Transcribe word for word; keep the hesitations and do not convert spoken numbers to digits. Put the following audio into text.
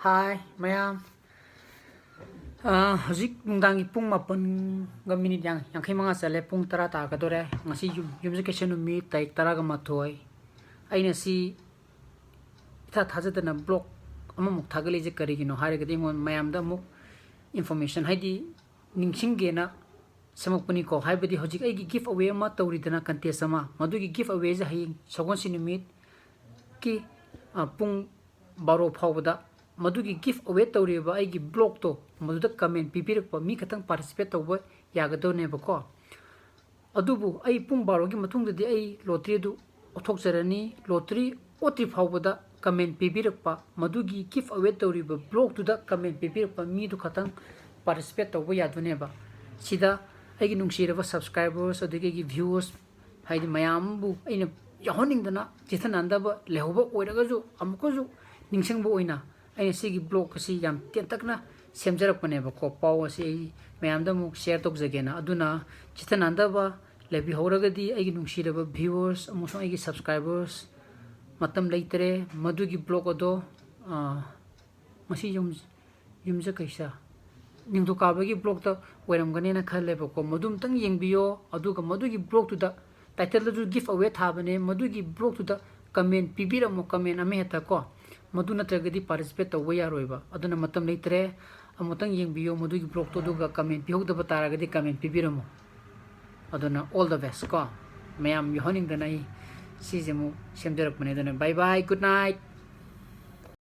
ꯍꯥꯏ ꯃꯌꯥꯝ꯫ ꯑ, ꯍꯧꯖꯤꯛ ꯅꯨꯡꯗꯥꯡꯒꯤ ꯄꯨꯡ ꯃꯥꯄꯟꯒ ꯃꯤꯅꯤꯠ ꯌꯥꯡ-, ꯌꯥꯡꯈꯩ ꯃꯉꯥ ꯆꯠꯂꯦ, ꯄꯨꯡ ꯇꯔꯥ ꯇꯥꯔꯛꯀꯗꯣꯔꯦ꯫ ꯉꯁꯤ ꯌꯨꯝ-, ꯌꯨꯝꯁꯀꯩꯁ ꯅꯨꯃꯤꯠ ꯇꯥꯔꯤꯛ ꯇꯔꯥꯒ ꯃꯥꯊꯣꯏ꯫ ꯑꯩꯅ ꯁꯤ ꯏꯊꯥ ꯊꯥꯖꯗꯅ vlog ꯑꯃꯃꯨꯛ ꯊꯥꯒꯠꯂꯤꯁꯦ ꯀꯔꯤꯒꯤꯅꯣ ꯍꯥꯏꯔꯒꯗꯤ, ꯑꯩꯉꯣꯟꯗ ꯃꯌꯥꯝꯗ ꯑꯃꯨꯛ information, ꯍꯥꯏꯗꯤ ꯅꯤꯡꯁꯤꯡꯒꯦꯅ ꯁꯦꯝꯃꯛꯄꯅꯤꯀꯣ꯫ ꯍꯥꯏꯕꯗꯤ ꯍꯧꯖꯤꯛ ꯑꯩꯒꯤ give away ꯑꯃ ꯇꯧꯔꯤꯗꯅ, contest ꯑꯃ, ꯃꯗꯨꯒꯤ give awayꯁꯦ ꯍꯌꯦꯡ ꯁꯒꯣꯜꯁꯦꯟ ꯅꯨꯃꯤꯠꯀꯤ, ꯑ, ꯄꯨꯡ ꯕꯥꯔꯣ ꯐꯥꯎꯕꯗ ꯃꯗꯨꯒꯤ give away ꯇꯧꯔꯤꯕ ꯑꯩꯒꯤ vlogꯇꯣ, ꯃꯗꯨꯗ comment ꯄꯤꯕꯤꯔꯛꯄ ꯃꯤ ꯈꯛꯇꯪ participate ꯇꯧꯕ ꯌꯥꯒꯗꯧꯅꯦꯕꯀꯣ꯫ ꯑꯗꯨꯕꯨ ꯑꯩ ꯄꯨꯡ ꯕꯥꯔꯣꯒꯤ ꯃꯇꯨꯡꯗꯗꯤ ꯑꯩ lottery ꯑꯗꯨ ꯑꯣꯠꯊꯣꯛꯆꯔꯅꯤ꯫ Lottery ꯑꯣꯠꯇ꯭ꯔꯤ ꯐꯥꯎꯕꯗ comment ꯄꯤꯕꯤꯔꯛꯄ, ꯃꯗꯨꯒꯤ give away ꯇꯧꯔꯤꯕ vlogꯇꯨꯗ comment ꯄꯤꯕꯤꯔꯛꯄ ꯃꯤꯗꯨ ꯈꯛꯇꯪ participate ꯇꯧꯕ ꯌꯥꯗꯣꯏꯅꯦꯕ꯫ ꯁꯤꯗ ꯑꯩꯒꯤ ꯅꯨꯡꯁꯤꯔꯕ subscribers, ꯑꯗꯒꯤ ꯑꯩꯒꯤ viewers, ꯍꯥꯏꯗꯤ ꯃꯌꯥꯝꯕꯨ ꯑꯩꯅ ꯌꯥꯎꯍꯟꯅꯤꯡꯗꯅ ꯆꯤꯊ ꯅꯥꯟꯗꯕ ꯂꯩꯍꯧꯕ ꯑꯣꯏꯔꯒꯁꯨ, ꯑꯃꯨꯛꯀꯁꯨ ꯅꯤꯡꯁꯤꯡꯕ ꯑꯣꯏꯅ ꯑꯩꯅ ꯁꯤꯒꯤ vlog ꯑꯁꯤ ꯌꯥꯝ ꯇꯦꯟꯇꯛꯅ ꯁꯦꯝꯖꯔꯛꯄꯅꯦꯕꯀꯣ꯫ ꯄꯥꯎ ꯑꯁꯤ ꯑꯩ ꯃꯌꯥꯝꯗ ꯑꯃꯨꯛ share ꯇꯧꯖꯒꯦꯅ꯫ ꯑꯗꯨꯅ ꯆꯤꯊ ꯅꯥꯟꯗꯕ ꯂꯩꯕꯤꯍꯧꯔꯒꯗꯤ, ꯑꯩꯒꯤ ꯅꯨꯡꯁꯤꯔꯕ viewers ꯑꯃꯁꯨꯡ ꯑꯩꯒꯤ subscribers, ꯃꯇꯝ ꯂꯩꯇ꯭ꯔꯦ꯫ ꯃꯗꯨꯒꯤ vlog ꯑꯗꯣ, ꯑ, ꯉꯁꯤ ꯌꯨꯝ-, ꯌꯨꯝꯁꯀꯩꯁ ꯅꯤꯡꯊꯧꯀꯥꯕꯒꯤ vlogꯇ ꯑꯣꯏꯔꯝꯒꯅꯦꯅ ꯈꯜꯂꯦꯕꯀꯣ꯫ ꯃꯗꯨ ꯑꯝꯇꯪ ꯌꯦꯡꯕꯤꯌꯣ, ꯑꯗꯨꯒ ꯃꯗꯨꯒꯤ vlogꯇꯨꯗ, titleꯗꯁꯨ give away ꯊꯥꯕꯅꯦ, ꯃꯗꯨꯒꯤ vlogꯇꯨꯗ comment ꯄꯤꯕꯤꯔꯝꯃꯣ, comment ꯑꯃ ꯍꯦꯛꯇ ꯀꯣ꯫ ꯃꯗꯨ ꯅꯠꯇ꯭ꯔꯒꯗꯤ participate ꯇꯧꯕ ꯌꯥꯔꯣꯏꯕ꯫ ꯑꯗꯨꯅ ꯃꯇꯝ ꯂꯩꯇ꯭ꯔꯦ, ꯑꯃꯨꯛꯇꯪ ꯌꯦꯡꯕꯤꯌꯣ ꯃꯗꯨꯒꯤ vlogꯇꯣ, ꯑꯗꯨꯒ comment ꯄꯤꯍꯧꯗꯕ ꯇꯥꯔꯒꯗꯤ comment ꯄꯤꯕꯤꯔꯝꯃꯣ꯫ ꯑꯗꯨꯅ all the best ꯀꯣ꯫ ꯃꯌꯥꯝ ꯌꯥꯎꯍꯟꯅꯤꯡꯗꯅ ꯑꯩ ꯁꯤꯁꯦ ꯑꯃꯨꯛ ꯁꯦꯝꯖꯔꯛꯄꯅꯦ꯫ ꯑꯗꯨꯅ bye bye, good night꯫